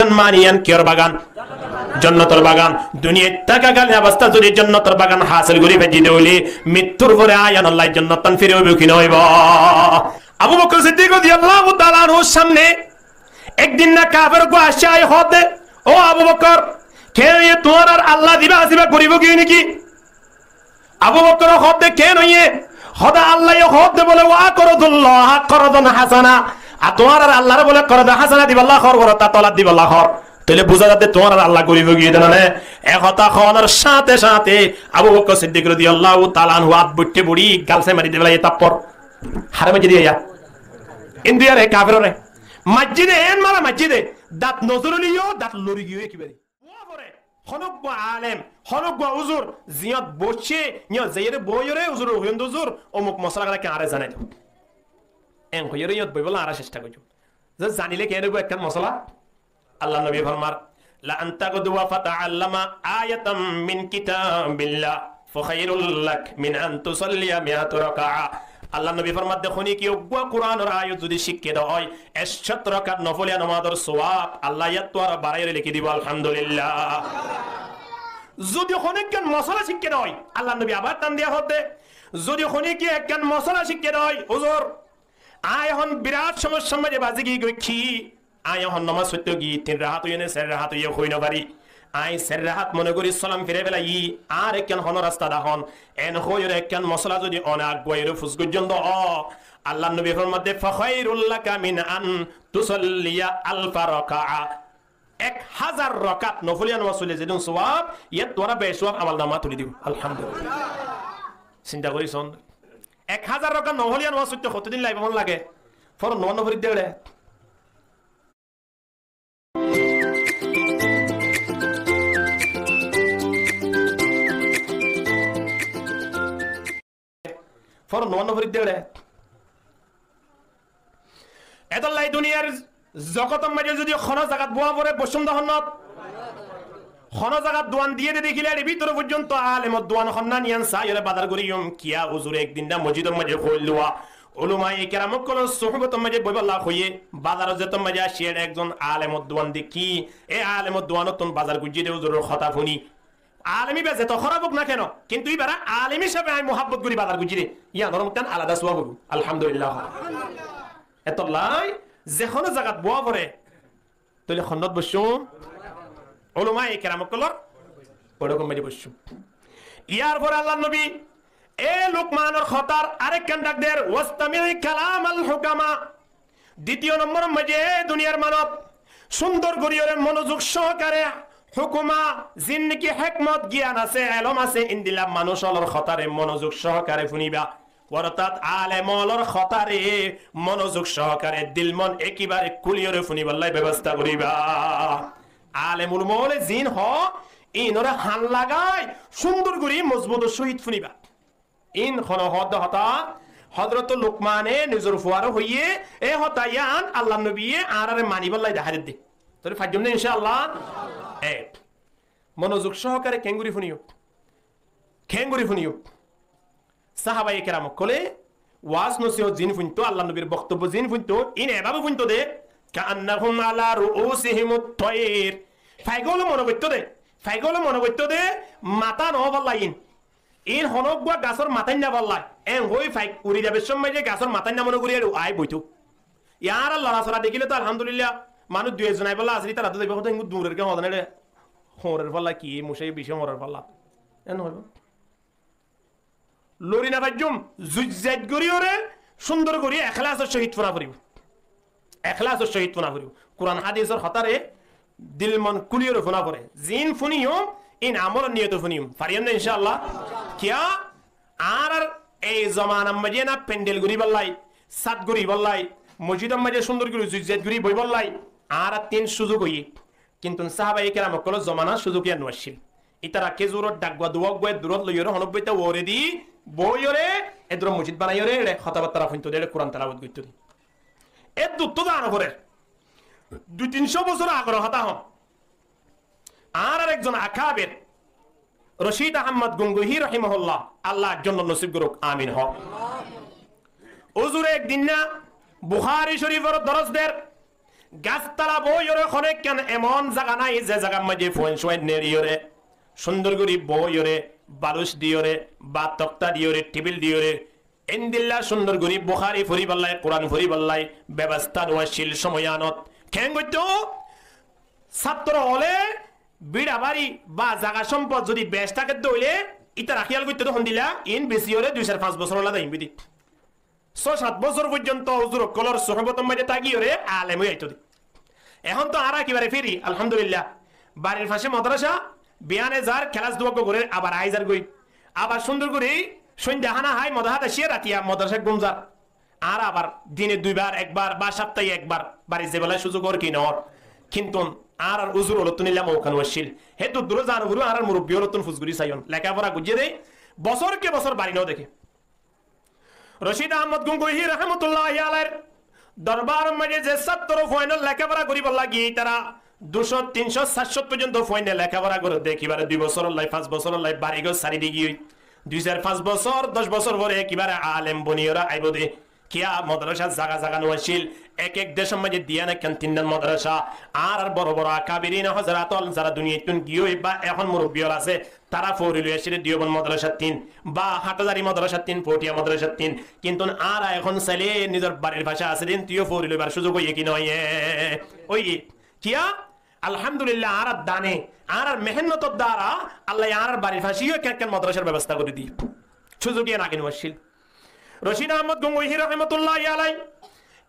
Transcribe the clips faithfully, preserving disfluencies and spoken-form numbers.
Mani yián kiyór bagan? Jonnotor bagan. Duniyait tákakalin obostát zodi jonnotor bagan hásil gorí faijjí de óile, mittúr fore aiyónolla jonnottan firi óibo ki no óibo? Abu Bokkor Siddik rodiyallahu taala anhur sámne ek din na kafer uggwá aiccé, aiyóre hoó de, "Ó Abu Bokkor, keén óiye tuáñrar Allah zibá asé íba goríbo giyói néki?" Abu Bokkore hoó de, "Keén óiye?" Hoó de, "Allaye hoó de bóle, wa aqradullaha qardan hasana. Ar tuáñrar Allaré bóle qarde hasana dibálla hoór, boro ta tolat dibálla hoór. Tóile buzá za de tuáñrar Allah goríbo giyói de noné." E hotá hoónor sáñte sáñte Abu Bokkor Siddik rodiyallahu taala anhu át boittí bori gal sáñi mari dibálla ye táppor. Hare maijjé de yá. Indiyare kaferore maijjé de, en mara maijjé de. Dát no zórileyo, dát lori giyói ekibare. Búa fore, honóggua alem, honóggua uzur, ziyót boiccé, yót zaiyóre boiyóre, uzur hoiyón de, "Uzur, omuk mosola gán ekkán añáre zanai do." En hoiyóre yót boibólla añára cectha goijjum. Ze zanile keén óibo ekkán mosola? Allar nobi formar, "La an tagduwa fata'allama ayatan min kitabillah." Fa khairul lak min an tusalliya mi'ata raka'a. Allar nobi formar de, hone ki uggwá Kuranor ayot zodi cíkke de ói, ek cót rakat nofoliya nomazor sowab Allah yáttu aró barái lekí dibo, alhamdulillah. Zodi hone ekkán mosola cíkke de ói, Allar nobi abar tan diya hoó de, zodi hone ki ekkán mosola cíkke de ói, "Uzur, añí ehón birat somossár maze bazi giyí goi ki, añí ehón nomaz foittóu giyí, tin rakat óiye né sair rakat óiye hoi no fari. Añí sair rakat mone gorí solam firai felaiyí, añáre ekkán hono rasta dahón." En hoiyóre ekkán mosola zodi one aguwaiyóre fus goijjón de, ó, Allar nobi formar de, "Fa khairul laka min an tusalliya alfa raka'a." Ek házar rakat nofoliya nomaz foille zedún sowab, yáttu aró beci sowab amolnama tuli dibo. Alhamdulillah. Sinta gorí son. Ek házar rakat nofoliya nomaz foittóu hoto din laibo mon lage? Foron nomaz no fori de óile. Foron nomaz no fori de óile. Etolla duniyar zogotor maze zodi hono zagat búa fore, boiccúm de honnot? Hono zagat duan diye de dekíle, er bútore foijjonto alemor duan honnán yián saiyóre bazar goijjum. Kiyá uzure ek din na mosjidor maze hoil dua, ulamaye keram ókkolor suhbotor maze boibolla hoiye, bazarot zetor maze aiccí, ere ekzon alemor duan dekí, e alemor duanottún bazar goijjé de uzuror hotá fúni. Alem íba zeto hóraf ók na keno, kintu íbare alem hísabe añí muhábbot gorí bazar goijjí de, yíanor muttán alada sowab óibo. Alhamdulillah. Etolla ze hono zagat búa fore, tóile honnot boiccúm? Ulamaye keram ókkolor boiçókor maze boiccúm. Yar fore Allar nobi e Lukmanor hotár arekkán dhak der, "Wastami' kalamal hukama." Ditiyo nomboror maze duniyar manot cúndor goríyóre monozuk sohokare hukuma, zin niki hékmot, giyan asé, elóm asé, endilla manúc ólor hotáre monozuk sohokare fúniba. Ortát alem ólor hotáre monozuk sohokare dil mon ekibare kúliyóre fúnibálla bebosta goríba. Alem ulama óle zin hoó, inóre han lagai cúndor gorí mozbut sóhit fúniba. In hono hoódde hotá, Hózrot Lukmane nizor fuare hoiyé, e hotá yián Allar nobiye añáráre manibálla dehái dedde. Tóile faijjum né incá Allah? E, monozuk sohokare keéngorí fúniyo? Keéngorí fúniyo? Sahabaye keram ókkole waás nosihot zin fúinto, Allar nobir boktobbo zin fúinto, in ebabe fúinto de, "Ka annahum ala ruusihimut toir." Faigóle mone goitto de, faigóle mone goitto de, matá noó falla in. In honó uggúa gasór matá inna falla. En hoói faik uri zaibar cómot de gasór matá inna mone gorí ere aái boitó. Yar lorasora dekíle to alhamdulillah, manúic dui ekzon aibálla asé, ítara to zaiba hotá, engú durer gé hoódan ere, hoórer falla ki, mucá bicí hoórer falla. En hoóibo. Lori no faijjum, zuijjait goríyore, cúndor gorí eklasor sóhit fúna foribó. Eklasor sóhit fúna foribó. Kuran hádisor hotáre dil mon kúliyóre fúna foré. Zin fúniyum, in amolor niyote fúniyum. Fariyum né incá Allah? Kiyá? Añárar ei zomanar maze na pendel goríbálla, sat goríbálla, mosjidor maze cúndor gorí zuijjait gorí boibálla, añárar tin cúzuk óiye. Kintu sahabaye keram ókkolor zomanat cúzuk yián no accíl. Ítara kézuror dhaggua duwa uggúa durot loiyóre honó uggúa ita uore di boiyóre, eduro mosjid banaiyóre, ere hotábattara fúinto de, ere Kuran telawot goitto de. Edduttú zano forer. Dui tin cót bosór agor hotá hon. Añárar ekzon akabir, Rocid Ahmad Gangohi rahimahullah, Allah jonnot nosib gorouk, amin hoó. Uzure ek din na Buhári Córifor doros der, Gastala boóiyoré honó ekkán emon zaga nái ze zagar maze fuain suain neçiyóre, cúndor gorí boóiyoré, balus diyoré, ba tokta diyoré, thibil diyoré, endilla cúndor gorí Buhári foribálla, Kuran foribálla bebostá no accíl cómoi yíanot. Keén goittó? Sáttoro ókkole bíça bari ba zaga cómpot zodi bec táke dé óile, ítara híyal goittó dé hondilla, iín besiyoré dui sair fañs bosór ola dé iín bidi. Só sát bosór foijjonto uzur ókkolór suhbótor maze tákiyoré alem ói aitó dé. Ehón to añára ekebare firi, alhamdulillah. Barir fañse modorasa, biyane zar, kelas duwá gorer, abar aizar goi. Abar cúndor gorí sóinda hána hái, modorasat aiccé, ratiya modorasat gúm zar. Añára abar dine duibar, ekbar ba háftaye ekbar barit zaibálla cúzug ór ki noór. Kintu añárar uzur ólottún illa mouka no accíl. Hé duddur zano foribó, añárar murubbi ólottún fus gorí saiyón. Lekafora goijjé dé, bosór ke bosór bari no deké. Rocid Ahmod Gongoi rahmatulláhi alair dorbaror maze ze sáttoro fuainor lekafora goríbar lagi, ítara ducó, tincó, saircó foijjonto fuaine lekafora gorer dé, ekebare dui bosórolla, fañs bosórolla bari gor sári di giyói. Dui sair fañs bosór, doc bosór fore ekebare alem boniyóre aibó dé. Kiyá modorasar zaga zaga no accíl, ek ek decór maze duiyán ekkán tinnán modorasa. Añárar boro boro akabirin hozarat ókkol zara duniyaittún giyói ba ehón murubbi ókkol asé, tará fori loi aiccé dé Diyobon modorasattín, ba Hathazari modorasattín, Potiya modorasattín. Kintu añára ehón sailé nizor barir fañse asé dé íntú yó fori loibar cúzug óiye ki noóiye? Óiye. Kiyá? Alhamdulillah, añárar dane, añárar mehénnotor duara Allaye añárar barir fañse yó ekkán ekkán modorasar bebostá gorí diyé. Cúzug yían age no accíl. Rocid Ahmod Gongoi rahmatulláhi alai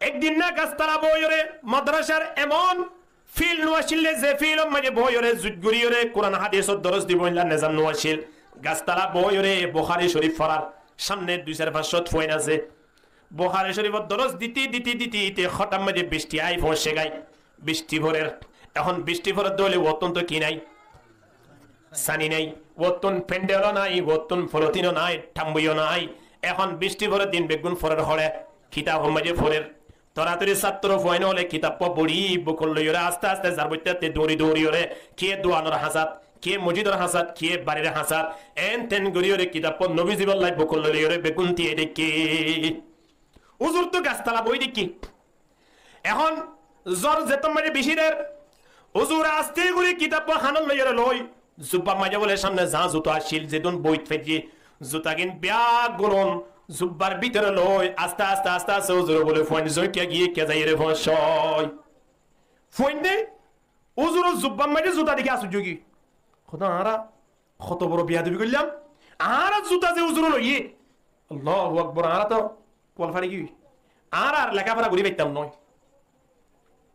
ek din na gastala boóiyoré modorasar emon fil no accíl dé, ze filor maze boóiyoré zuit goríyoré Kuran hadisor doros dibó, éilla nezam no accíl. Gastala boóiyoré Buhári Corif forar, sámne dui sair fañs cót fuain asé. Buhári Corifor doros dite dite dite dite hóthat maze bicti ai foóñiccé goi. Bicti forer. Ehón bicti forer dé óile uottún to ki nái? Sani nái, uottún fendhel ó nái, uottún folotin ó nái, thambuiyo nái. Ehón bicti forer din beggún forer hoçé, kitafor maze forer. Toratori sáttoro fuain ókkole kitab bóri bukot loiyóre aste aste zar boitte aste duñri duñriyoré, kiyé duanor hañsat, kiyé mosjidor hañsat, kiyé barir hañsat, en ten goríyoré kitab nobi zibálla bukot loiyóre beggún tiyai dé ki. Uzur to gastala boói dé ki. Ehón zor zettót maze beci der, uzur aste gorí kitab hánot loiyóre loi, zubbar maze bóle sámne zaá zuta accíl, zedún boit faijjé, zutagín beggún zubbar bútore loi aste aste aste aste uzuror bóle fuain zóikiya giyé, kiya zaiyóre fuañ sói. Fuain dé uzuror zubbar maze zuta dekí asújjo giyói. Hoó dé añára hoto boro biyadobi goillám. Añárar zuta ze uzure loiyé. Allahu Akbar, añára to kual fari giyói. Añára ar lekafora gorí faittám noó.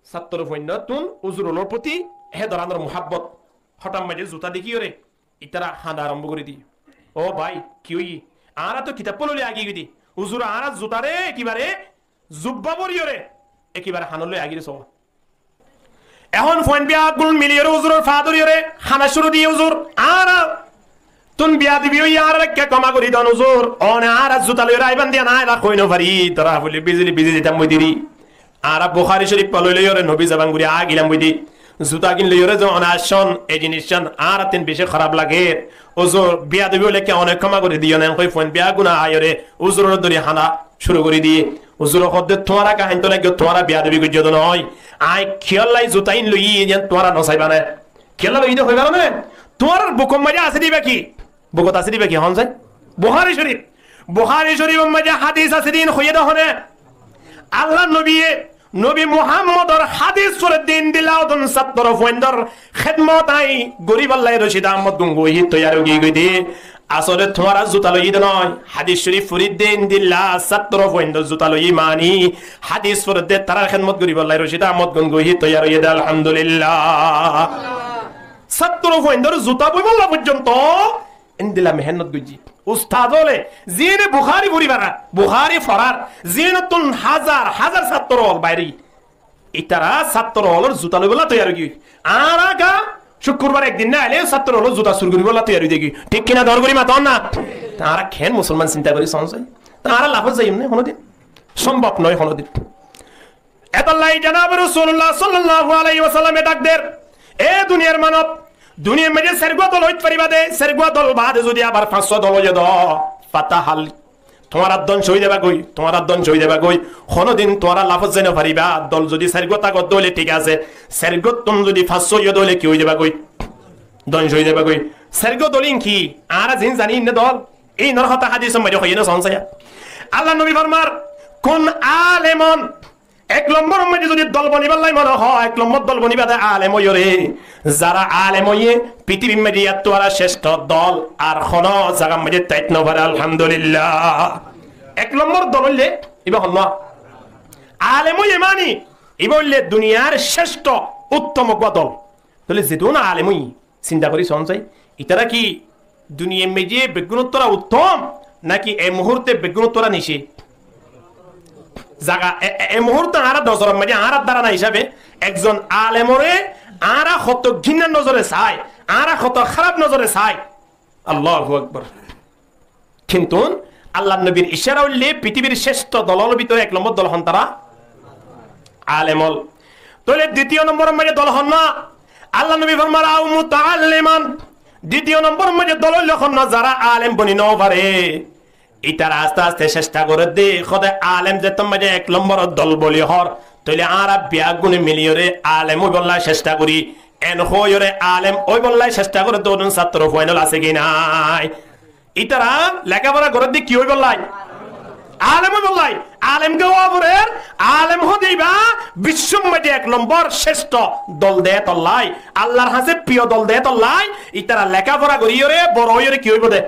Sáttoro fuainnottún uzur ókkolor foti hé doranor muhábbot. Hóthat maze zuta dekíyoré ítara hañda arambo gorí diyé. Ó bái, ki óiye? Añára to kitab loi agi goi dé. Uzur añárar zutaré ekebare zubba bóriyoré ekebare hánot loi agi dé sóo. Ehón fuain beggún miliyoré uzuror fa dóriyoré hána cúru diyé, uzur, añárattún biyadobi óiye, añárare ekká kóma gorí don uzur. One añárar zuta loiyóre aibán dé yían añára hoi no fari, dóra foillé bizili bizi zaitam boi deri. Añára Buhári Corif fa loi loiyóre nobi zaban gorí aigílam boi dé. Zutagín loiyóre ze one aiccón, e zinisgán añárattún beci hóraf lager. Uzur, biyadobi óile ki one kóma gorí diyón, en hoi fuain beggúne aiyóre uzuroré dóri hána cúru gorí diyé. Uzure hoó dé, tuáñra ká háinto laiggó, tuáñra biyadobi goijjó dé noó. Añí kiyólla zuta ín loiyí, yían tuáñra no saibá né? Kiyólla loiyí dé hoibá né? Tuáñrar bukor maze asé dé íba ki? Bukot asé dé íba ki? Hoón sai. Buhári Corif. Buhári Corifor maze hádis asé dé ín hoiyé dé hone? Allar nobiye, nobi Muhámmodor hádis foredde endilla ódun sáttoro fuaindor hédmot añí goríballá Rocid Ahmod Gongoi toiyar ói giyói dé. Asóle tuáñra zuta loiyí dé noó, hádis corif foredde endilla sáttoro fuaindor zuta loiyí mani hádis foredde tarár hédmot goríballá Rocid Ahmod Gongoi toiyar óiye dé, alhamdulillah. Sáttoro fuaindor zuta boiballá foijjonto endilla mehénnot goijjé. Ustad ókkole, ziíne Buhári foribára, Buhári forár, ziínottún házar házar sáttoro ókkol bairé, ítara sáttoro ókkolor zuta loibálla toiyar ói giyói. Añára ká cúkkurbar ek din no ailé sáttoro ókkolor zuta sur goríbálla toiyar ói giyói. Thík ki na? Dór gorí maton na. Te añára keén musolman sinta gorí soón sai. Te añára lafot zaiyum né honodin? Sombab noó honodin. Etollá zanabe Rosulullah sollallahu alaihi wasallame dhak der, e duniyar manob, duniyar maze sergua dol óit faribá dé, sergua dol baade zodi abar fañs só dol óiye dé, fatahal Tuáñra dóngco ói zaiba goi, tuáñra dóngco ói zaiba goi. Honódin tuáñra lafot zai no fariba. Dol zodi sairgua tákot dóile thík asé, sairguattún zodi fañssúa ói dóile ki ói zaiba goi? Dóngco ói zaiba goi. Sairgua dol ín ki? Añára ziín zani ín ne dol? Íinor hotá hádisor maze hoiyé no, sóon saiya. Allar nobi formar, kun alemon, ek lombor maze zodi dol bonibálla mone hoó, ek lombor dol boniba de alem óiyoré. Zará alem óiye, fitibir maze yáttu aró cectho dol ar honó zagar maze táit no fare, alhamdulillah. Ek lombor dol óile, iba honó? Alem óiye mani, iba óile duniyar cectho uttom uggwá dol. Tóile zetuún alem óiye, sinta gorí sóon sai, itará ki duniyair maze beggúnottú uttom, náki e muhúrte beggúnottú nice? Zaga, e, e, e muhúrte añárar nozoror maze, añárar dárana hísabe, ekzon alemoré añára hoto gínnar nozore sai, añára hoto háraf nozore sai. Allahu Akbar. Kintu Allar nobir icára óilde fitibir cectho dol ólor bútore ek lombor dol hon tará? Alem ól. Tóile ditiyo nomboror maze dol hon? Allar nobi formar, au mutaalliman. Ditiyo nomboror maze dol óilde hon? Zará alem boni no fare, itará aste aste cectha gorédde, hóde alem zettór maze ek lombor dol boli hoór, tóile añára biyaggúne miliyoré alem óibolla cectha gorí, en hoóiyoré alem óibolla cectha gorédde ódun sattoro fuain ól asé ki nái? Itará lekáfora gorédde ki óibolla? Alem óibolla. Alem ke ówa forer, alem hóde iba biccór maze ek lombor cectho dol de tolla, Allar hañsé fiyo dol de tolla, itará lekáfora goríyoré boro óiyoré ki óibo de?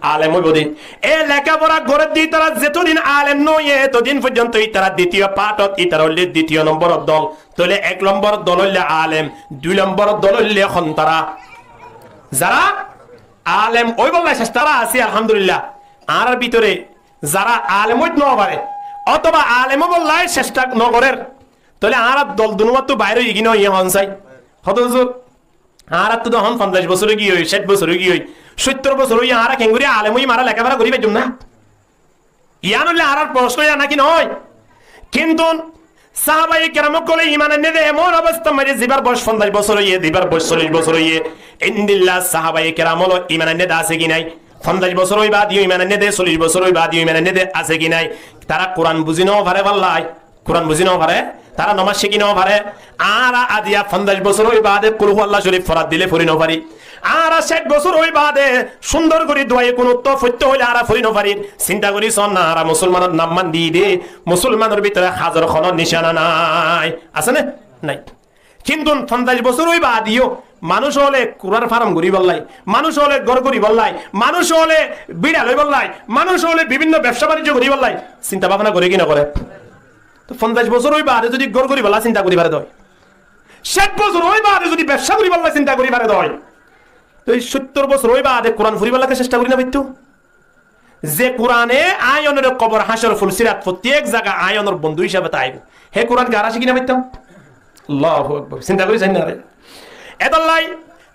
Alem óibo de. E lekáfora gorédde itará zetodin alem no óiye, etodin foijjonto itará ditiyo partot, itará óilde ditiyo nomboror dol. Tóile ek lombor dol óilde alem, dui lombor dol óilde hon tará? Zará alem óibolla cectha gorér asé, alhamdulillah. Añárar bútore zará alem óit no fare, otóba alem óibolla cectha no gorér, tóile añárar dol dunuwáttu bair óiye ki no óiye hon sai? Hóde huzur, añárattú de hon fonzaic bosór ói giyói, cáit bosór ói giyói, sóittor bosór óiye, añára keéngorí alem óiyum, añára lekáfora gorí faijjum ná? Yián óilde añárar foroc yián náki noó? Kintu sahabaye keram ókkole iman ainné de emon obostár maze, zibar boyos fonzaic bosór óiye, zibar boyos sollic bosór óiye, endilla sahabaye keram ól iman ainné de asé ki nái? Fonzaic bosór ói baade yó iman ainné de, sollic bosór ói baade yó iman ainné de, asé ki nái? Tará Kuran buzí no fare bálla, Kuran buzí no fare, tará nomaz cíki no fare. Añára aijja fonzaic bosór ói baade Kul Hu Allah Corif forat dile fori no fari. Añára cáit bosór ói baade cúndor gorí duaye kunut foitto hoilé añára fori no fari. Sinta gorí sóon na, añára musolmanor nam man di de, musolmanor bútore hazor honó nicana nái. Asé né? Nái. Kintu fonzaic bosór ói baade yó manúic ókkole kurar faram goríbolla, manúic ókkole gór goríbolla, manúic ókkole bíça loibolla, manúic ókkole bibinno bebsá banijjo goríbolla sinta bábna goré ki no goré? Tói fonzaic bosór ói baade zodi gór goríbolla sinta gorí fare de ói, cáit bosór ói baade zodi bebsá goríbolla sinta gorí fare de ói, tói sóittor bosór ói baade Kuran foríbolla ki cectha gorí no faittó? Ze Kurane aññí onoré kobor, hácor, fulsirat, fottí ek zaga aññí onor bondú hísabe táibo. Hé Kuran ki añára cíki no faittam? Allahu Akbar. Sinta gorí sain na re. Etolla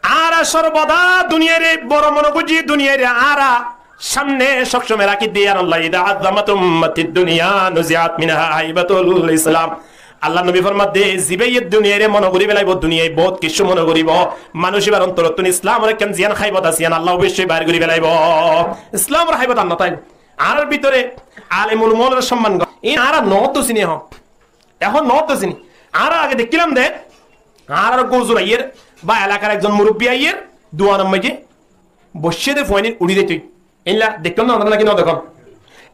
añára sorboda duniyaire boro mone goijjí, duniyaire añára samne sob somoi rakí de, ya Allah, iza azzamat ummati dunya nuziat minha haibatul Islam. Allar nobi format de, zibáye duniyaire mone gorí felaibo, duniyai bout kessú mone goríbo, manúic íbar ontoróttun Islamor ekkán ziyán haibot asé, yían Allah oboicco bair gorí felaibo. Islamor haibot ar no táibo. Añárar bútore alem ulum ókkolor somman gora, iín añára noóttu sini ehón. Ehón noóttu sini. Añára age deikkílam de, añárar uggwá uzur aiyér, ba elakar ekzon murubbi aiyér, duanor maze boiccé de fuain ín uçí zaitó. Éilla deikkón né, onora náki no dekón?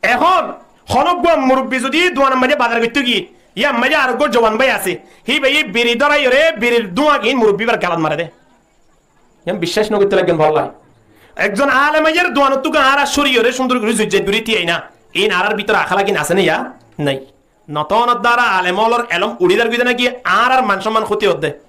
Ehón honó uggwá murubbi zodi duanor maze bazar goittó giyé, yíar maze ar uggwá zuwan bái asé, híbaye biri dóraiyóre birir dúa gín murubbi íbar galat mare de. Yían biccác no goittó laiggón bálla. Ekzon alem aiyér duanottú añára córiyóre cúndor gorí zuijjai duri tíyai na. Iín añárar bútore akhlak ín asé né ya? Nái. Notónor duara alem ókkolor elóm uçí zargói de náki añárar man somman hóti ódde?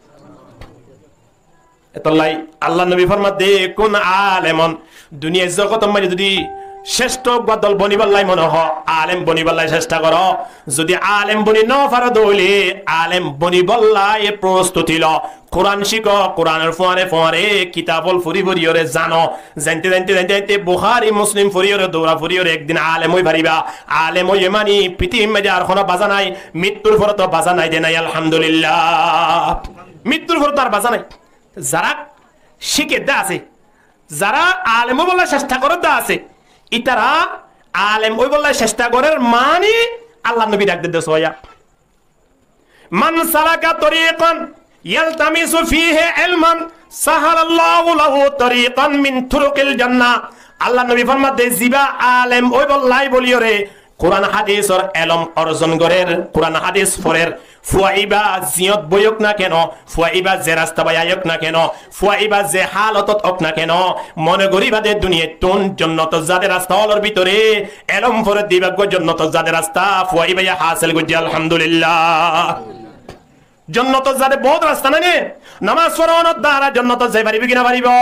Etolla Allar nobi format de, kun alemon, duniyair zogotor maze zodi cectho uggwá dol bonibálla mone hoó, alem bonibálla cectha goró. Zodi alem boni no faro de óile, alem bonibálla prostuti lo. Kuran cíko, Kuranor fuañre fuañre kitab ókkol fori foriyóre zano. Zainte zainte zainte zainte Buhári Muslim foriyóre, doura foriyóre ekdin alem ói fariba. Alem óiye mani fitibir maze ar honó baza nái, mittúr fore to baza nái de nái, alhamdulillah. Mittúr fore to ar baza nái. Zará cíker de asé, zará alem óibolla cectha gorér de asé, ítara Alem óibolla cesta gorer mani Allar nobi dhak der de sóiya. من سلك طريقا يلتمس فيه علما سهل الله له طريقا من طرق الجنة. Allar nobi format de, ziba alem óibolla bóliyore Kuran hadisor elom orzon gorer, Kuran hadis forer, fua iba ziyot boiyok na keno, fua iba ze rasta bai aiyok na keno, fua iba ze halotot ok na keno, mone goriba de duniyattún jonnotot zade rasta ólor bútore elom fore diba gua jonnotot zade rasta fua ibaye hasel goijje, alhamdulillah. Jonnotot zade bout rasta nai ne? Nomaz foronor dara jonnotot zai faribo ki no faribo?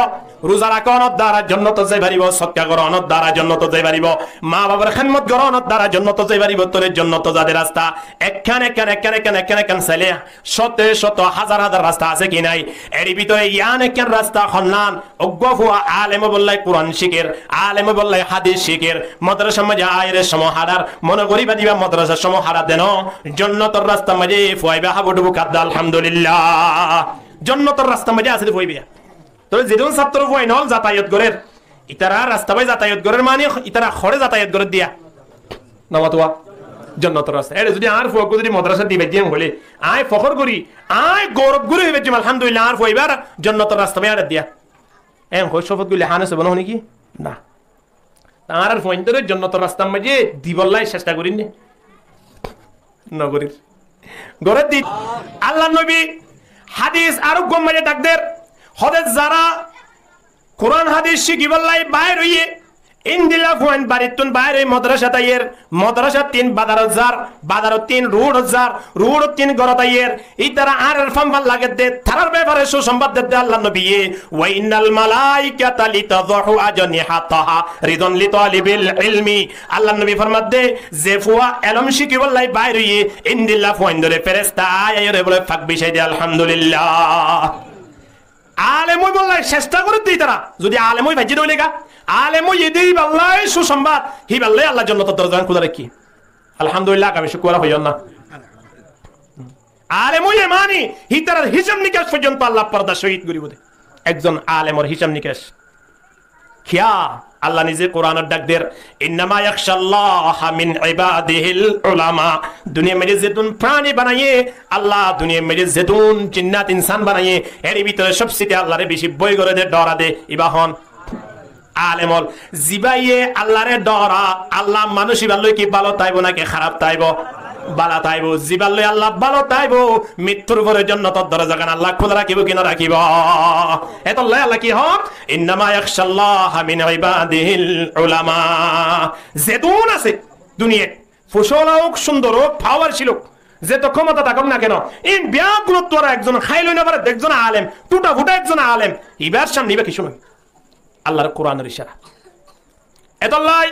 Ruza rakonor dara jonnotot zai faribo, sodka goronor dara jonnotot zai faribo, ma bafor hédmot goronor dara jonnotot zai faribo. Tóile jonnotot zade rasta ekkán ekkán, ekkán ekkán, ekkán ekkán saile cót cót, házar házar rasta asé ki nai? Eri bútore yián ekkán rasta honnán, uggua fua alem óibolla Kuran ciker, alem óibolla hadis ciker, modrasar maze aiyore cómo harar, mone goriba diba modrasar cómo harar de no, jonnotor rastar maze fua iba hábu dhubu kadde, alhamdulillah. Jonnotor rastar maze asé de fua iba. Tóile zedún sattro fuain ól zatayot gorer, itara rasta bai zatayot gorer mani itara hore zatayot gorer diya? Nomatuwa? Jonnotor rasta. Ere zodi añár fuaggua zodi modrasat diba diya hoile, añí fokor gori, añí gourob gori hoi faijjum, alhamdulillah, añár fua ibar jonnotor rasta bai añáre diya. En hoi sofot goille hane sobo no hone ki? Na. Añárar fuaindore jonnotor rastar maze dibolla cesta gorir ne? No gorir. Gorer de. Allar nobi hadis ar uggwar maze dhak der, hóde zara Kuran hadis cikibolla bair óiye, endilla fuain barittún bair ói modrasat aiyer, modrasattún bazarot zar, bazarottún ruçot zar, ruçottún gorot aiyer, itara añárar fán fán lager de, tarar befare susonbad der de Allar nobiye, وإن الملائكة لتضع أجنحتها رضا لطالب العلم. Allar nobi format de, ze fua elom cikibolla bair óiye, endilla fuaindore feresta ai aiyore bole fak bicai de, alhamdulillah. Alem óibolla cesta gorer de itara, zodi alem ói faijje de óile ga, alem óiye de iballa susonbad, hiballa Allah jonnotor dorza kúla raikké. Alhamdulillah, agami cúkura hoiyon na. Alem óiye mani, hitarar hisab nikas foijjonto Allah porda cóhid goribo de. Ekzon alemor hisab nikas. Kiya? Allah nize Kuranot dhak der, إنما يخشى الله من عباده العلماء. Duniyar maze zedún prani banaiye, Allah duniyar maze zedún jinnat insan banaiye, er bútore sobsite Allahre beci boi gore de, dora de, iba hon? Alem ól. Zibaye Allahre dora, Allah manúc ibar loi ki bála taibo naki hárap taibo? Bála taibo. Zibar loi Allah bála taibo, mittur fore jonnotor dorza gán Allah kúla rakibo ki no rakibo? Etolla Allah ki hon? إنما يخشى الله من عباده العلماء. Zedún asé duniyat, foisa ola ók, cúndor ók, pawarcil ók, zeto kómota tákok na keno, in biyaggúnottu ara ekzon háil ói no fare, ekzon alem, tuta futa ekzon alem, ibar samne iba kissú no. Allar Kuranor icára. Etolla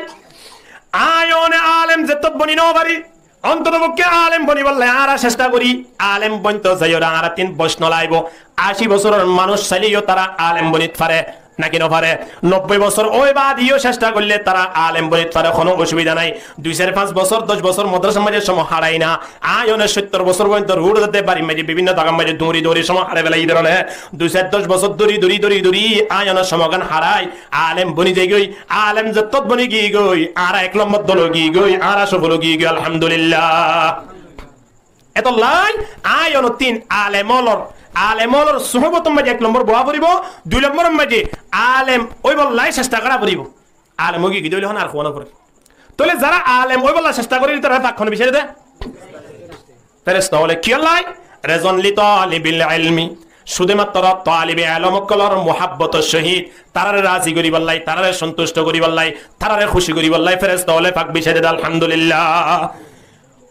añí one alem zettót boni no fari, ontotopokké alem bonibolla añára cesta gori, alem bonto zaiyore añárattún boc no laibo. Aci bosóror manúc saileyó tara alem bonit fare naki no fare? Nobboi bosór ói bade yó cesta goille tara alem bonit fare, hono osubida nai. Dui sair fañs bosór, doc bosór modrasar maze cómo hárai na, añí one sóttor bosór foijjonto ruçot zade, barir maze, bibinno zagar maze duri duri cómo hárai félai de. Dui sair doc bosór duri duri duri duri añí one cómo gán hárai, alem boni zaigói. Alem zettót boni giyégói, añára ek lombor dolo giyégói, añára sofol giyégói, alhamdulillah. Etolla añí onottún alem ólor, alem ólor suhbotor maze ek lombor boa foribo, dui lomboror maze alem óibolla cesta gora foribo. Alem ói giyégói de óile hon ar fua no fore. Tóile zara alem óibolla cesta gorer itarare fak hone bicáre de? Feresta óle. Kiyólla? رضا لطالب العلم. Cúde mattor talibe elom ókkolor muhabbotor cóhit, tarare razi goribolla, tarare sontusto goribolla, tarare kúci goribolla feresta óle fak bicáre de, alhamdulillah.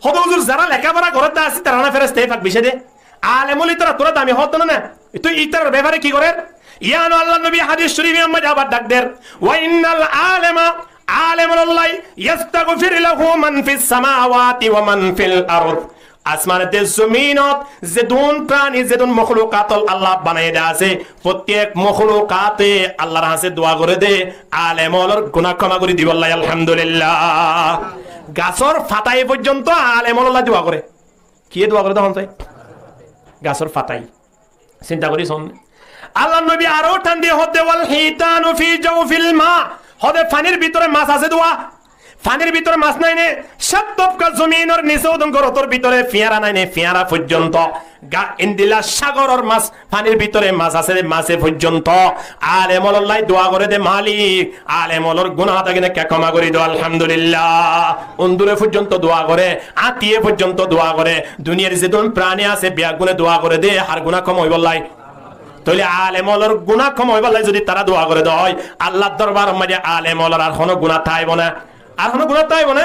Hóde huzur, zara lekáfora gorer de asé, tarare feresta fak bicáre de? Alem óile tarare dami hoó de no na? Tói itarar befare ki gorer? Yián Allar nobi hadis corifor maze abar dhak der, وإن العالم, alem ólolla, يستغفر له من في السماوات ومن في الأرض. Asmanot de zominot zedún prani, zedún moklukat ól Allah banaiye de asé, fottek moklukate Allar hañse dua gore de alem ólor guná kóma gori dibolla, alhamdulillah. Gasór fataye foijjonto alem ólolla dua gore. Kiye dua gore de hon sai? Gasór fataye. Sinta gori son. Allar nobi aró than di hóde, والحيتان في جوف الماء. Hóde fanir bútore mas asé de. Fanir bútore mas nái né, sát tobka zominor nise ódun góror bútore fiyáñra nái né, fiyáñra foijjonto. Ga-, endilla sagoror mas, fanir bútore mas asé, mase foijjonto. Alem ólollá dua goré dé, Malik, alem ólor guná tákile koma gorí do, Alhamdulillah. Undure foijjonto dua goré, atiye foijjonto dua goré, duniyar zedún prani asé beggúne dua goré dé, har guná koma óibollá. Tóile alem ólor guná koma óibollá zodi tará dua goré dé ói, Allar dorbaror maze alem ólor ar hono guná táibo ná, ar hono guná táibo ná.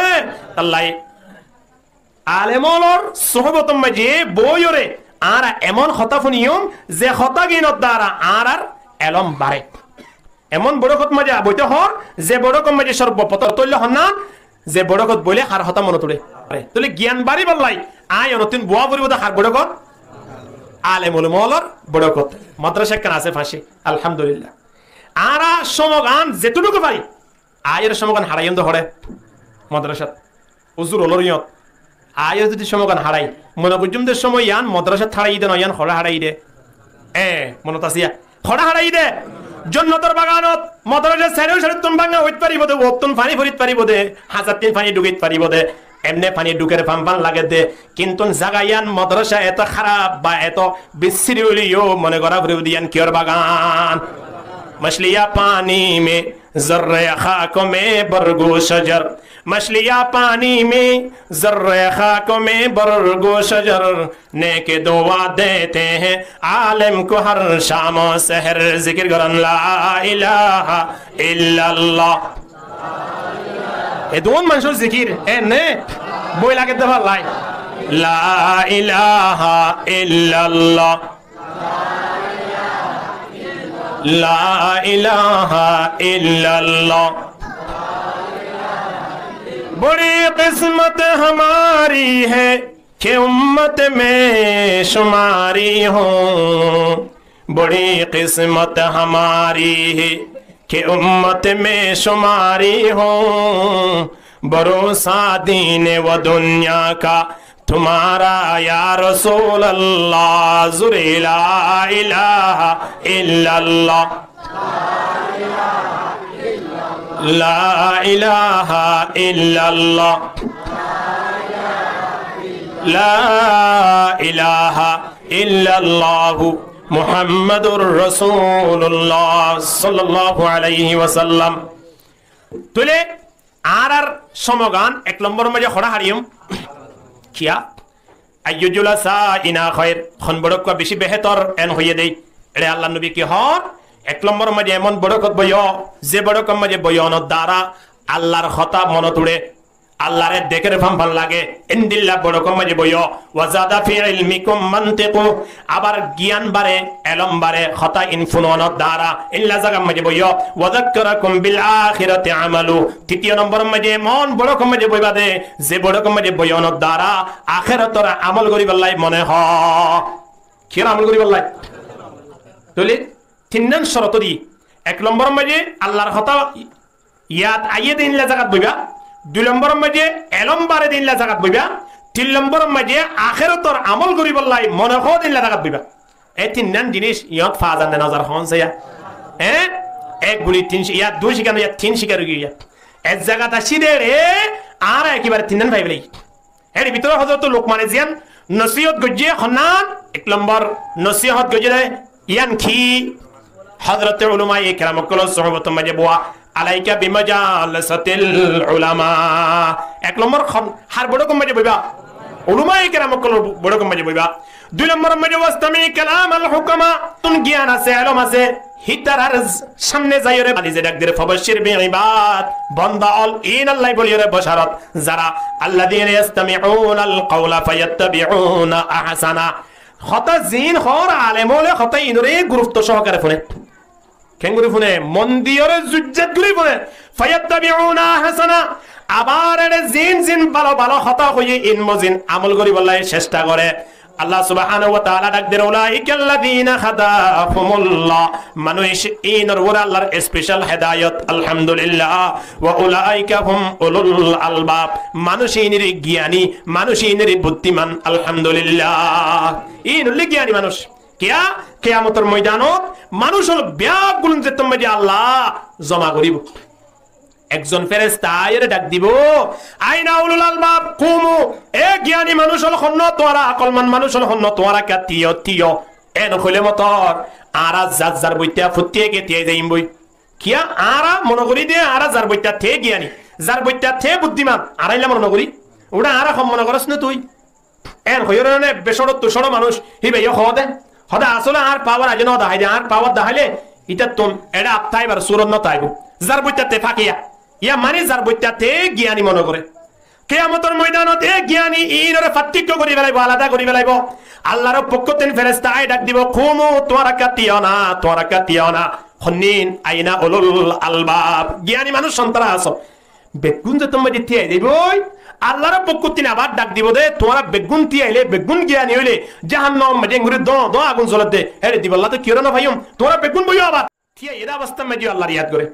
Alem ólor suhbotor maze boiyóre añára emon hotá funiyum, ze hotáginor duara añárar elóm baré. Emon boiçókot maze boite hoór, ze boiçókot maze sorboprotom tóile honnán, ze boiçókot boile har hotá monot uçé. Tóile giyan baribálla aññí onottún bowa foribó dé har boiçókot, alem ulama ólor boiçókot. Madrasa ekkán asé fañse, Alhamdulillah. Añára cómogán zetútku fari, aiyóre cómogán haçaiyum dé hoçé madrasat. Uzur ólor yíñot. Aiyóre zodi cómogán haçai, mone goijjum dé cómo yían madrasat haçaiyí dé no, yían hoçé haçaiyí dé. E, monot asé yá. Hoçé haçaiyí dé. Jonnotor baganot, madrasar sairó sairó ttún báñga óit faribó dé, uottún faní forit faribó dé, hañsattún faní dhukit faribó dé. Emne faní dhuker fán fán lage dé, kintu zaga yían madrasa eto háraf ba eto biccí óileyo mone gorá foribó dé yían kiyór bagan. مچھلیاں پانی میں، ذرے خاک میں برگ و شجر۔ مچھلیاں پانی میں، ذرے خاک میں برگ و شجر۔ نیک دعا دیتے ہیں عالم کو ہر شام و سحر۔ Zikir gorón, لا الہ الا اللہ۔ E duwán manúcor zikir, e ne? Boi lage dé bálla. لا الہ الا اللہ۔ لا الہ الا اللہ۔ بڑی قسمت ہماری ہے کہ امت میں شماری ہوں۔ بڑی قسمت ہماری ہے کہ امت میں شماری ہوں، بھروسہ دین و دنیا کا تمہارا یا رسول اللہ۔ زورے لا الہ الا اللہ۔ لا الہ الا اللہ۔ لا الہ الا اللہ محمد رسول اللہ صلی اللہ علیہ وسلم۔ Tóile añárar cómogán ek lombor maze hoçé haçaiyum? Kiyá? أي جلسائنا خير, hon boiçók beci behétor, en hoiyé dé. Ere Allar nobi ki hoór? Ek lombor maze emon boiçókot boiyó, ze boiçókor maze boiyonor duara Allar hotá monot uçé, Allare dekér fán fán lage, endilla boiçókor maze boiyó. وزاد في علمكم منطقا, abar giyan baré, elóm baré, hotá in funonor duara, endilla zagar maze boiyó. وذكركم بالآخرة عملا, titiyo lombor maze emon boiçókor maze boiba dé, ze boiçókor maze boiyonor duara ahérator amol goríballa mone hoó. Kiyór amol goríballa? Tóile tinnán corot diyé. Ek lombor maze Allar hotá yad aiyé dé endilla zagat boiba. Dui lombor maze elóm baré dé endilla zagat boiba. Tin lombor maze ahérator amol goríballa mone hoó dé endilla zagat boiba. E tinnán jinis yíñot fa zar né no zar hoón saiya? E? Ek guli tin ci-, yá dui cikar no, yá tin cikar ói giyé yá. Ek zagat aiccí dé re, añára ekebare tinnán fai félaiyi. Ér bútore Hozrot Lukmane ziyán nosiyot goijjé, honnán, ek lombor nosiyot goijjé dé, yían ki? Hozrote ulamaye keram ókkolor sohbotor maze bowa, عليك بمجالسة العلماء. Ek lombor hon, har boiçókor maze boiba? Ulamaye keram ókkolor boiçókor maze boiba. Dui lombor maze واستمع كلام الحكماء, tún giyan asé, elóm asé, hítarar samne zaiyóre bali ze dhak der, فبشر بعباد, bonda ól, ín Allaye boliyóre bosharot, zara, الذين يستمعون القول فيتبعون أحسنه. Hotá ziín hoór alem óle hotá ínore gurutto sohokare fune. Keéngori fune? Mon diyóre zujjat gorí fune. فيتبعون أحسنه. Abar ere ziín ziín bála bála hotá hoiyé ín mozin amol goríballa cesta gore. Allah subhanahu wa taala dhak der, أولئك الذين هداهم الله. Manúic ínor uore Allar special hedayot, alhamdulillah. وأولئك هم أولو الألباب. Manúic ínor giyani, manúic ínor buddiman, alhamdulillah. Ín óilde giyani manúic. Kiyá? Kiyamotor moidanot manúic ól beggún zettót maze Allah zoma goríbo. Ekzon feresta aiyóre dhak dibou, "Aina ulul albab, kumu, e giyani manúc ól honnúa tuáñra, akolman manúc ól honnúa tuáñra, kiyá tíyo, tíyo?" En hoilé motor, añára zar zar boittá fottí eke tíyai zaiyum boi. Kiyá añára mone gorí de añára zar boittá te giyani, zar boittá te buddiman, añára ílla mone nogorí. Uçé añára hom mone gorós né tui? En hoiyóre né, ebbe cóñçottu cóñço manúc, híba yó hoó de. Hoó de asóle añár pawar aijjó no daháide, añár pawar daháile ítattun eçé atta ibar surot no táibo. Zar boittá te fakiya. Yá mani zar boittá te giyani mone goré. Kiyamotor moidanot e giyani iínoré fattúkka gorí félaibo, alada gorí félaibo. Allar fokkóttin feresta ai dhak dibou, "Kumu, tuáñra kiyá tíyo na, tuáñra kiyá tíyo na." Honnín, "Aina ulul albab?" Giyani manúc hontara asó. Beggún zettó maze tíyai zaiboi, Allar fokkóttin abar dhak dibou de, "Tuáñra beggún tíyaile, beggún giyani óile, jahannamor maze engorí dóño dóño agun zolé de, héçe dibolla to kiyóre no faiyum, tuáñra beggún boiyó abar." Tíyai ede obostár maze Allar yad goré.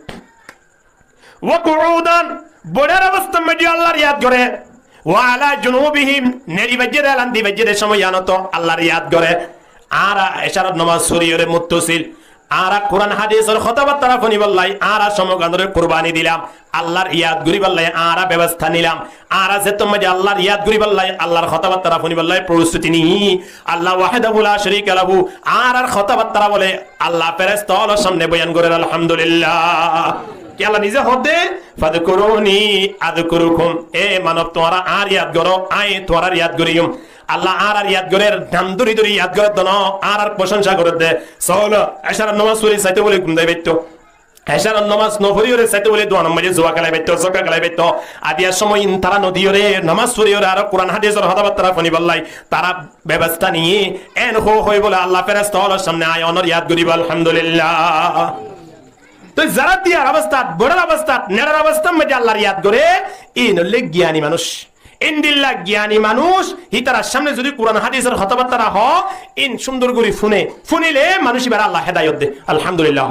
Wa kuudan, boçár obostár maze Allar yad goré. Wa ala junubihim, neri baijjé de, elan di baijjé de cómoi yíanot Allar yad goré. Añára ecarar nomaz foriyóre muttasil, añára Kuran hadisor hotábattára fúnibolla añára cómoganoré kurbani dilam, Allar yad goríbolla añára bebosta nilam. Añára zettó maze Allar yad goríbolla, Allar hotábattára fúnibolla fottúti niyi, Allah wahdahu la sharika lahu, añárar hotábattára bóle Allah feresta ólor samne boyan gorér, alhamdulillah. Ki Allah nize hoó de, "Fadkuruni adkurukum." E manob, tuáñra añár yad goró, añí tuáñrar yad goríyum. Allah añárar yad gorér, nam dóri dóri yad gorér de no, añárar focónsa gorér de. Sólo, ecarar nomaz fori saité bóle gúm dái faitto. Ecarar nomaz no foriyóre saité bóle duanor maze zua kélai faitto, zokka kélai faitto. Adiyar cómoi in tará no diyóre, nomaz foriyóre aró Kuran hadisor hotábattára fúnibolla tará bebosta niyi. En hoó hoói bóle Allah feresta ólor samne añí onor yad goríbou, alhamdulillah. Toi zará tíyar obostát, boçár obostát, nerar obostár maze Allar yad goré, ín óilde giyani manúc. Endilla giyani manúc, hítarar samne zodi Kuran hadisor hotábattára hoó, ín cúndor gorí fúne, fúnile manúc ibáre Allah hedayot de. Alhamdulillah.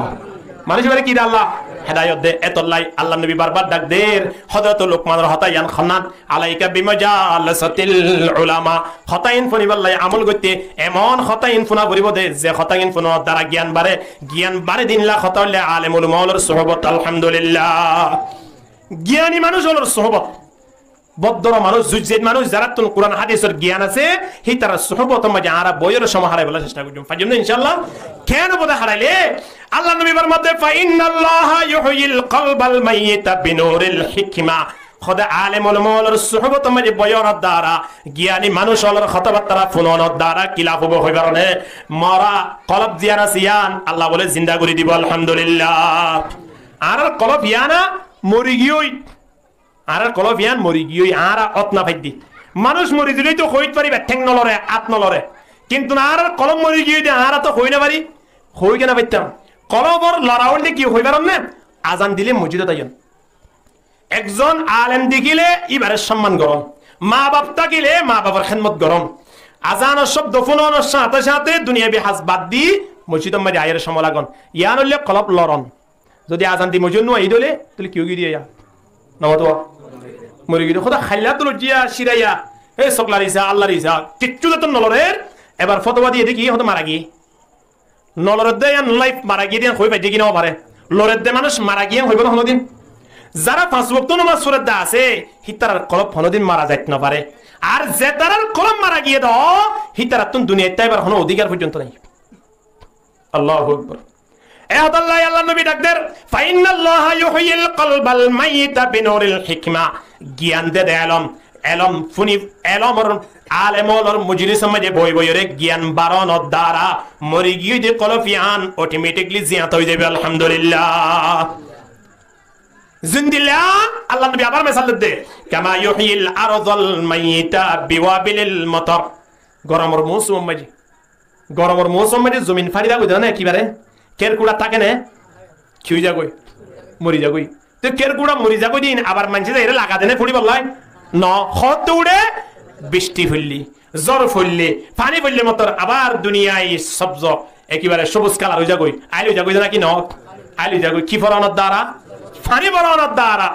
Manúc ibáre ki de Allah? Hedayot de. Etollá Allar nobi barbar dhak der, Hozrot Lukmanor hotá yían honnán, "Alaika bimajalisil ulama." Hotá ín fúnibolla, amol goitté, emon hotá ín fúna foribó de, ze hotá ín fúnonor dara giyan baré, giyan baré de ílla hotá óilde alem ulama ólor suhbot, alhamdulillah. Giyani manúc ólor suhbot. Boddor manúc, zuijjait manúc, zaráttun Kuran hadisor giyan asé, hítarar suhbotor maze añára boiyóre cómoi háraibólla cesta goijjum. Faijjum né, incállah? Kiyá no bóde háraile? Allar nobi formar de, "Fa innallaha yuhyil qalbal mayyita binuril hikma." Hoó de alem ulama ólor suhbotor maze boiyonor dara, giyani manúc ólor hotábattára fúnonor dara ki laf óibo hoói faro né? Mora kolob ziyán asé yían Allah bóle zinda gorí dibou, alhamdulillah. Añárar kolob yían mori giyói. Añárar kolob yían mori giyói, añára ot no faidde. Manúc mori zile to hoóit fari, beththeng no lore, át no lore. Kintu añárar kolob mori giyói de añára to hoói no fari, hoói kiyá no faittam? Kolobor lora óilde ki hoói faron né? Azan dile mosjidot aiyon. Ekzon alem dekíle íbare somman goron. Maa baf tákile maa bafor hédmot goron. Azanor cóbdo fúnonor cáñte cáñte duniyabi ham bad di mosjidor maze aiyóre cómoi lagon. Yían óilde kolob loron. Zodi azan di mosjidot no aiyé de óile, tóile ki ói giyé de yá? Nomaz to mori giyé de. Hoó de háilla dóilla círaiya, e soklar isa, Allar isa, kiccú zeto no lorer, ebar fotowa diyé de ki, hoó de mara giyé. No lorer de yían laif mara giyé de yían hoói faijje ki no fare? Lorer de manúc mara giyé yían hoibo né honódin? Zará fañs wokto nomaz forer de asé, hítarar kolob honódin mara zait no fare. Ar zetarar kolob mara giyé de, hítarattún duniyait táibar honó odikar foijjonto nai. Allahu Akbar. E hotálla Allar nobi dhak der, "Fa innallaha yuhyil qalbal mayyita binuril hikma." Giyan de de elom, elom fúni, elomor alem ólor mojlisor maze boi boiyóre giyan baronor dara mori giyói de kolob yían otometikli ziyanta ói zaibo, alhamdulillah. Zindilla Allar nobi abar mesal der de, "Kama yuhyil ardal mayyita biwabilil matar." Goromor mousumor maze Goromor mousumor maze zomin fari zagói de né, ekebare kerkura táke né? Ki ói zagói? Mori zagói. Te kerkura mori zagói de ín abar maincé zaiyóre laga de né foribolla? No, hoóde uçé bicti foille, zor foille, faní foille motor abar duniyai sobzo, ekebare sobuz kalar ói zagói. Ail ói zagói de náki no? Ail ói zagói. Ki foronor dara? faní foronor dara,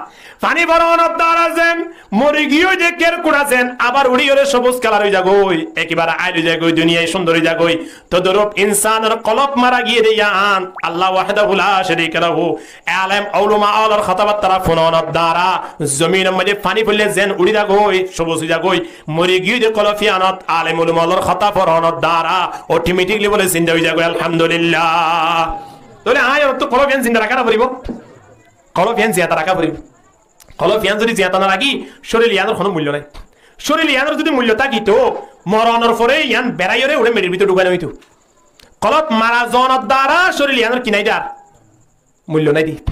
faní foronor dara zen morigiyói de kerkura zen abar uçíyoré sobuz kalar ói zagói, ekebare ail ói zagói, duniyai cúndor ói zagói. Todorup insánor kolob mara giyé de yián Allah wahdahu la sharika lahu, alem ulama ólor hotábattára funonor dara zominor maze faní foille zen uçí zagói, sobuz ói zagói, morigiyói de kolob yiánot alem ulama ólor hotá foronor dara otometikli bóle zinda ói zagói. Alhamdulillah. Tóile aññí onottú kolob yián zinda raká no foribó? Kolob yián ziyata raká foribó. Kolob yián zodi ziyata no rakí, córil yiánor honó muillo nái. Córil yiánor zodi muillo tákito, moronor fore yián beráiyoré uçé meçir bútore dhukái no óito. Kolob mara zonor dara córil yiánor ki nái de ar? Muillo nái de.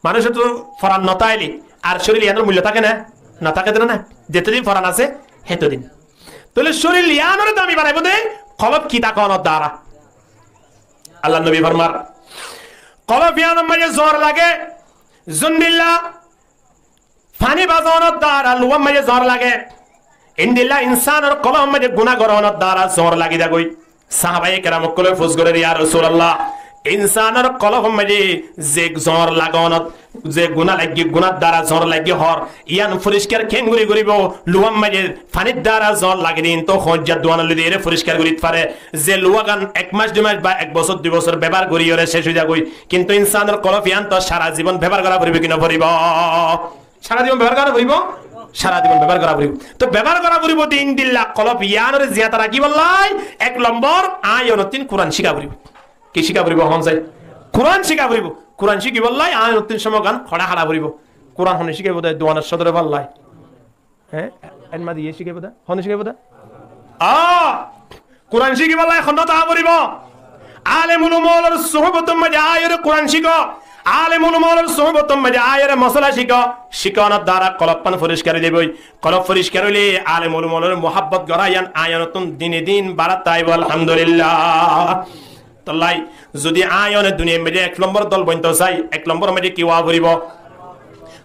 Manúicottú foran no táile ar córil yiánor muillo táke né? No táke de no né? Zetodin foran asé, hétodin. Tóile córil yiánoré dami banaibó de kolob ki tákonor dara. Allar nobi formar, kolob yiánor maze zor lage, zondilla faní bazonor dara luwar maze zor lage, endilla insánor kolob maze guná goronor dara zor lagi zagói. Sahabaye keram ókkole fus gorer, ya Rasulallah, insánor kolob maze ze zor lagonot, ze guná lagí, gunár dara zor lagí hoór, yián foriskar keéngori goribó? Luwar maze fanír dara zor lagí de, íntu hoñjja duan loi de ére foriskar gorit fare. Ze luwagan ek mac dui mac ba ek bosór dui bosór bebohár goríyoré céc ói zagói, kintu insánor kolob yián to sára zibon bebohár gora foribó ki no foribó? Sára zibon bebohár gora foribó? Sára zibon bebohár gora foribó. Tó bebohár gora foribó de endilla kolob yiánoré ziyata rakíbolla ek lombor aññí onottún Kuran cíka foribó. Ki cíka foribó? Hon sai. Kuran cíka foribó. Kuran cíkibolla aññí onottún cómogán hoçé haça foribó. Kuran hone cíkaibo de? Duanor códore fallai. Hé? Eér maze yé cíkaibo de? Hone cíkaibo de? Á! Kuran cíkibolla honnúa táa foribó? Alem ulama ólor suhbotor maze aiyóre Kuran cíko. Alem ulama ólor suhbotor maze aiyóre mosola cíko. Cíkonor dara kolob fán foriskar ói zaibói. Kolob foriskar óile alem ulama ólore muhabbot gora yián aññí onottún dine din barat táibo, alhamdulillah. Tollai, zodi aññí one duniyair maze ek lombor dol bointo sai, ek lombor maze ki ówa foribó?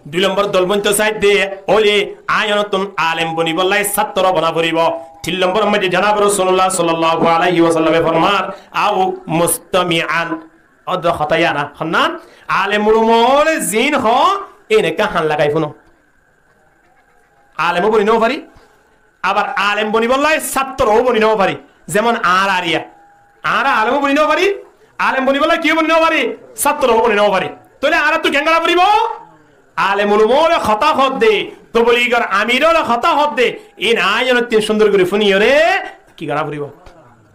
Dui lombor dol bointo sai de óile aññí onottún alem bonibolla sáttoro bona foribó. Tin lombor maze janab Rasulullah sallallahu alaihi wasallame formar, au mustami'an. Ódde hotá yián, honnán? Alem ulama óle ziín hoó, íin ekká han lagai fúno. Alem ó boni no fari, abar alem bonibolla sáttoro ó boni no fari. Zemon añára ar iyá, añára alem ó boni no fari, alem bonibolla ki ó boni no fari? Sáttoro ó boni no fari. Tóile añárattú keén gora foribó? Alem ulama óle hotá hoódde, tobligor amir óle hotá hoódde, íin aññí onottún cúndor gorí fúniyoré ki gora foribó?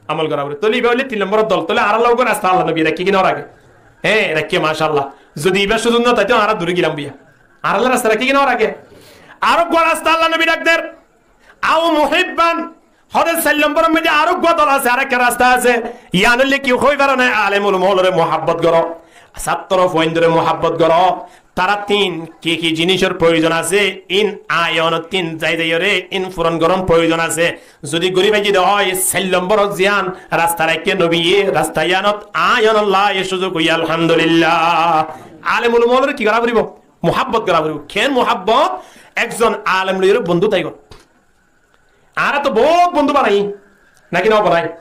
Amol gora foribó. Tóile ibá óile tin lombor dol. Tóile añárar lói rasta Allar nobi raikké ki no raikké? Hé, raikké, macállah. Zodi ibá cúzuk no táito, añára duri gelam biya. Añárar lói rasta raikké ki no raikké? Ar uggwá rasta Allar nobi dhak der. Au muhibban. Hóde sair lomboror maze ar uggwá dol asé, ar ekká rasta asé. Yián óile ki hoi faro né? Alem ulama ólore muhabbot goro. Sáttoro fuaindore muhabbot goro. Tarattún ki ki jinícor proyozon asé, íin aññí onottún zai zaiyóre íin furon goron proyozon asé. Zodi gorí faijjí de ói, sair lomborot ziyán rasta raikké nobiye, rasta yiánot aññí onolla e cúzuk óiye, alhamdulillah. Alem ulama ólore ki gora foribó? Muhabbot gora foribó. Keén muhabbot? Ekzon alem loiyóre bondú táigo. Añára to bout bondú banaiyí, náki no banai?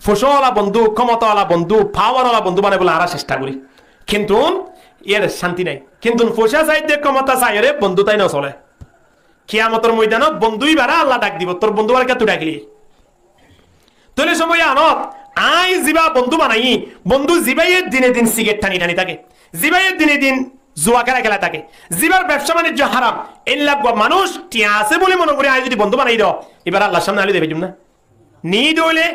Foicá ola bondú, kómota ola bondú, pawar ola bondú banaibólla añára cestha gorí. Kintun iyóre cánti nái. Kintun foicá saidde, kómota saiyóre bondú tái no sole. Kiyamotor moidanot bondú ibáre Allah dhak dibo, tor bondú ibáre kiyólla dhakíli? Tóile somoi yiánot aññí zibá bondú banaiyí, bondú zibáye dine din sigaret thani thani táke, zibáye dine din zuwa kéla kéla táke, zibár bebsá banijjo háram, éilla uggwá manúic thiañ asé buli mone gorí aññí zodi bondú banaiyí de, ibáre Allar sámne aññí loi zai faijjum né? Niyi de óile,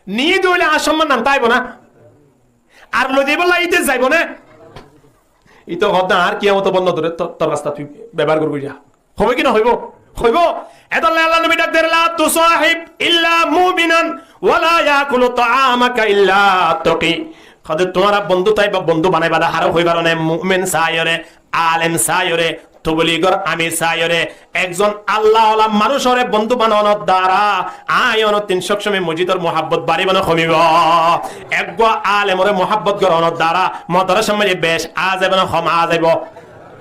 niyi de óile añár somman nan táibo né? Ar loi zaibólla íte zaibo né? Íte hoódde añár kiyamotor bondú dóre to-, tor rasta tui bebohár gorí goijja. Hoibo ki no hoibo? Hoibo. Étolla Allar nobi dhak der, "La tusahib illa mu'minan, wa la yakulu ta'amaka illa taqi." Hóde tuáñra bondú táiba, bondú banaiba de, haré hoi faro né? Mu'min saiyóre, alem saiyóre, tobligor amir saiyóre, ekzon Allah ola manúicoré bondú banonor dara aññí onottún sób somoi mosjidor muhabbot baribo né homibo? Eggwá alemoré muhabbot goronor dara modarasar maze bec a zaibo né hom a zaibo?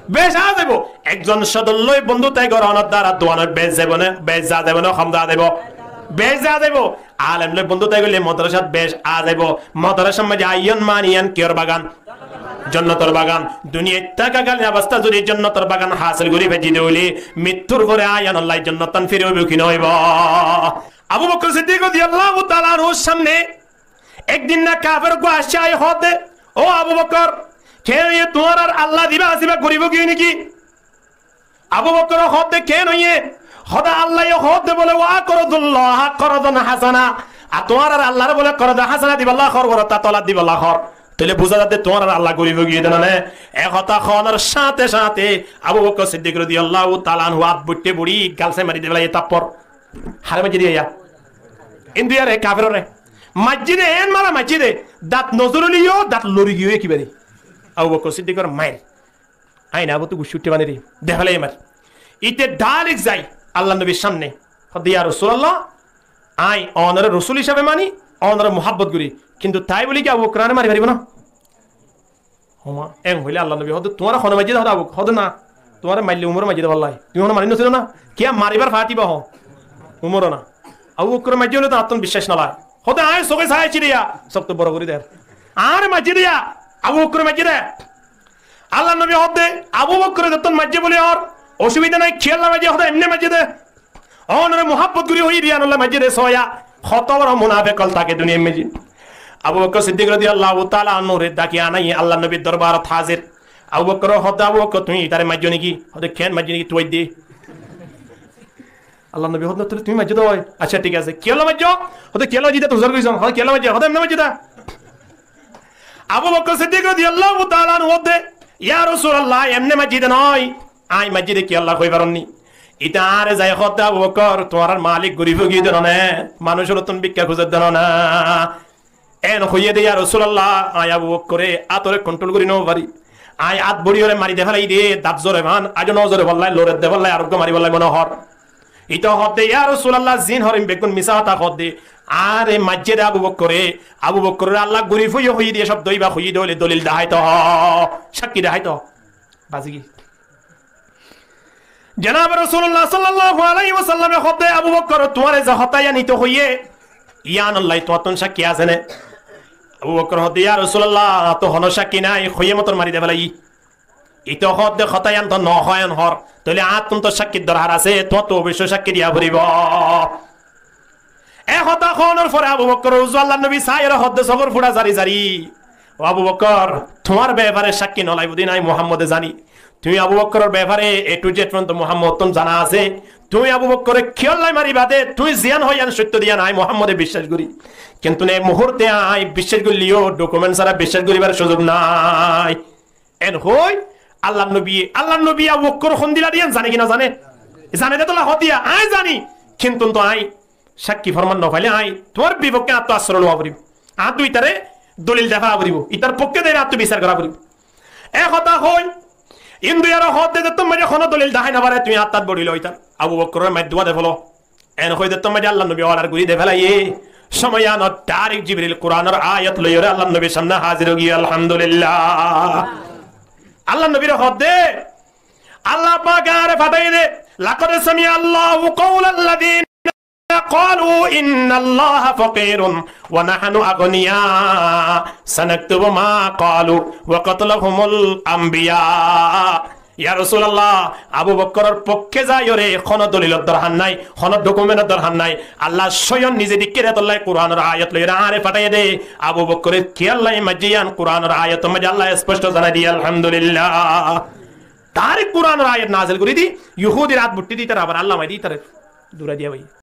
Bec a zaibo. Ekzon sodor loi bondú tái goronor dara duanor bec zaibo né, bec za zaibo né hom za zaibo? Bec za zaibo. Alem loi bondú tái goille modarasat bec a zaibo. Modarasar maze aiyón mani yián kiyór bagan? Jonnotor bagan, duniyait tákakalin obostá zodi jonnotor bagan hásil gorí faijjí de óile, mittúr fore aiyanolla jonnottan firi óibo ki no óibo? Abu Bokkor Siddik rodiyallahu taala anhur samne ek din na kafer uggwá aiccé, aiyóre hoódde, "Ó Abu Bokkor, keén óiye, tuáñrar Allah ziba asé íba gorib ói giyói né ki?" Abu Bokkore hoódde, "Keén óiye?" Hoódde, "Allaye hoódde bóle, wa aqradullaha qardan hasana. Ar tuáñrar Allaré bóle qarde hasana dibálla hoór, bóle, ta tolat dibálla hoór. Tóile buzá zadde tuáñrar Allah gorib ói giyói de no né?" E hotá hoónor cáñte cáñte Abu Bokkor Siddik rodiyallahu taala anhu át boittí bori galse mari dibálla e tappor. Hare maijjé de ya? Indu yare kaferore. Maijjé de, en mara maijjé de. Dat no zolile yó, dat lori giyói ekebare. Abu Bokkor Siddikor mair. Aññí na bóttu guccá uçé bani re, defélai amar. Íte dháirek zai Allar nobir sámne. Hoódde, "Ya Rasulallah, aññí onoré rosul hísabe mani, onoré muhábbot gorí. Kintu tái bóli ki Abu Bokkore añáre mari faribó na?" Homa, en hoilé Allar nobi hoódde, "Tuáñre hone maijjé de?" Hoódde, "Abu Bokkor." Hoódde, "Na, tuáñre maille Umore maijjé de bálla. Tuñí hone mani no sino na? Kiyá maribar faátiba ho?" Umore na. Abu Bokkore maijjé hoilé to añáttun biccác no lage. Hoódde, "Aññí sóke sai aiccé de ya." Sók to boro gorí der. "Añáre maijjé de ya." Abu Bokkore maijjé de. Allar nobi hoódde, "Abu Bokkore zettún maijjé bóli hoór, osubida nái, kiyólla maijjé?" Hoódde, "Emne maijjé de. Onoré muhábbot gorí hoiyí de yíanolla maijjé de, sóya." Hoto boro munafek ókkol táke duniyar maijjé. Abu Bokkor Siddik rodiyallahu taala anhure daki anai Allar nobir dorbarot házir. Abu Bokkore hoódde, "Abu Bokkor, tuñí itare maijjó né ki?" Hoódde, "Keén maijjí né ki tuáñidde?" Allar nobi hoódde, "Tóile tuñí maijjó de ói. Accá, thík asé. Kiyólla maijjó?" Hoódde, "Kiyólla maijjí de, tuáñre goijjum." Hoódde, "Kiyólla maijjé?" Hoódde, "Emne maijjé de." Abu Bokkor Siddik rodiyallahu taala anhu hoódde, "Ya Rasulallah, emne maijjé de no ói. Aññí maijjé de kiyólla hoi faron ni?" Íte añáre zai hoódde, "Abu Bokkor, tuáñrar malik gorib ói giyói de no né? Manúcor ottún bikká kuzedde no né?" En hoiyé de, "Ya Rasulallah, aññí Abu Bokkore átore kontrol gorí no fari. Aññí át boriyóre mari defélai de, dat zore fán, aijjó no zore fán, lorer defélai, ar uggwá mari fán mone hoór." Íte hoódde, "Ya Rasulallah, ziín hoór ín beggún misá hotá hoódde. Añáre maijjé de Abu Bokkore, Abu Bokkorore Allah gorib óiye hoiyé de, e cóbdo íba hoiyé de óile dolil dahái to, sákki dahái to." Bazi giyé. Janabe Rosulullah sallallahu alaihi wasallame hoódde, "Abu Bokkor, tuáñre ze hotá yían íte hoiyé, yíanolla tuáñttún sákki asé né?" Abu Bokkor hoódde, "Ya Rasulallah, añáttu honó sákki nái, hoiyé motor mari defélaiyí." Íte hoódde, "Hotá yían to no hoó, en hoór. Tóile añáttun to sákkir dorhar asé, tuáñttu oboicco sákki diya foribó." E hotá hoónor fore Abu Bokkoror uzu Allar nobi saiyóre hoódde sókor fuça zari zari, "Ó Abu Bokkor, tuáñr befare sákki no laibo de yín aññí Muhammode zani. Tuñí Abu Bokkoror befare A to Z fonzonto Muhammodottún zana asé. Tuñí Abu Bokkore kiyólla mariba de, tuñí ziyán hoó yían cóitto de yían aññí Muhammode biccác gorí. Kintu e muhurte aññí biccác goilleyó dokument sára biccác goríbar cúzuk nái." En hoói Allar nobiye, Allar nobiye Abu Bokkor hondilla de yían zane ki no zane? Zane de, tolla hoódde, "Aññí zani, kintu to aññí sákki forman no faile aññí tuáñr bifokke añáttu asro lowa foribó. Añáttu ítare dolil deháa foribó. Ítar fokke de añáttu bisar gorá foribó." E hotá hoói, ín duiyore hoódde, "Zettún maijjé honó dolil dahái no fare, tuñí át át bori lo ítar. Abu Bokkorore mair duwa defélo." En hoói zettún maijjé Allar nobi ordar gorí defélaiye, cómoi yíanot dháirek Jibril Kuranor ayat loiyóre Allar nobir sámne házir ói giyé, Alhamdulillah. Allar nobire hoódde, Allah pake añáre fataiye de, "لقد سمع الله قول الذين قالوا إن الله فقير ونحن أغنياء سنكتب ما قالوا وقتلهم الأنبياء." Ya Rasulallah, Abu Bokkoror fokke zaiyóre honó dolilor dorhar nái, honó dokumentor dorhar nái. Allah sóyon nize deikkére tolla Kuranor ayat loiyóre añáre fataiye de, Abu Bokkore kiyólla maijjé yían Kuranor ayotor maijjé Allah espocto zanai diye, Alhamdulillah. Dháirek Kuranor ayat nazil gorí di, Yuhudir át buçṭi di, ítare abar Allah mai di, ítare durai diya bái.